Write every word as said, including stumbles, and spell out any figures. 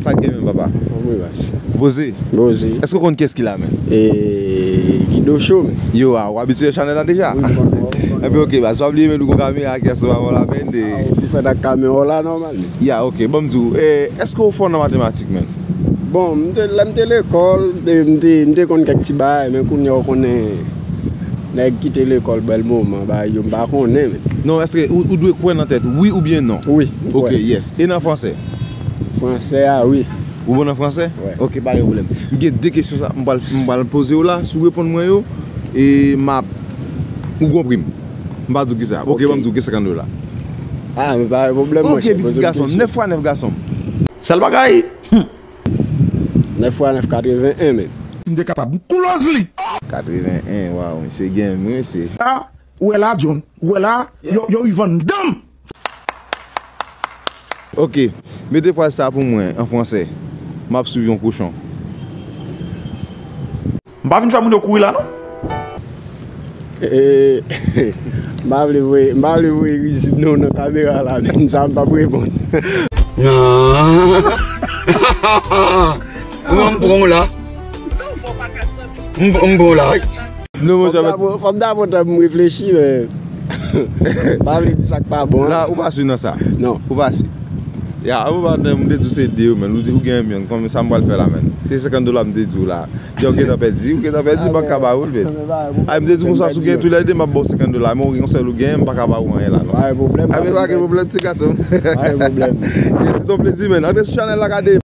Sa k gen menm, papa? Anfòm wi baz. Poze. Poze. Èske w konn kiyès ki la menm? E Guido Show menm. Yo a, ou abitye chanèl la deja? Wi, m konn, m konn. Enben ok baz, pa bliye men nou gon kamera ki ansanm avè w la menm. Ou fèt ak kamera w la nòmal menm. Ya ok, ban m di w, èske w fò nan matematik menm? Bon, m te, lè m te lekòl, m te, m te konn kèk ti bagay, men kounye a w konnen nèg kite lekòl bèl moman, bagay yo m pa konnen menm. Non, èske ou, ou dwe kwè nan tèt, wi oubyen non? Wi. Ok, yes. E nan fransè? Fransè a wi. Ou bon nan fransè? Wè. Ok, pa gen pwoblèm. M gen de kesyon sa m pral, m pral poze w la, si w reponn mwen yo, e m ap, ou gon prim. M pa di w kisa. Ok, ban m di w, gen senkant dola. Ah, men pa gen pwoblèm monchè. Ok, pitit gason m, nèf fwa nèf gason m. Sèl bagay. Nèf fwa nèf katreven en menm. Si m te kapab, m close li. Katreven en, waw, misye gen, wi, mesye. A, ou wè la, John, ou wè la, yo, yo, Ivan dan m. Ok, mete fraz sa pou mwen an fransè. M ap swiv yon kochon. M pa vin fè moun yo kouri la, non. E, m pa vle voye, m pa vle voye rizib non nan kamera la, men sa m p ap reponn. Ou wè m pran w la. M, m pran w la, wi. Non, monchè, fò m dabò, fò m dabò tan m reflechi, men m pa vle di sa k pa bon an. La, ou pa si nan sa. Non. Ou pa si. Ya, ou pa, m te di w se de yo, men. Ou di, ou gen yon milyon, kòm sa m pral fè la, men. Se senkant dola m te di w la. Yo, ou gentan pèdi, ou gentan pèdi, m pa ka ba ou l, men. Ay, m te di konsa, si w gen toulède, m ap ba w senkant dola, men ou gen yon sèl ou gen, m pa ka ba ou anyen la, non. Pa gen pwoblèm, pa gen pwoblèm, se gason. Pa gen pwoblèm. Yes, se ton plezi, men. Antre sou chanèl la, gade.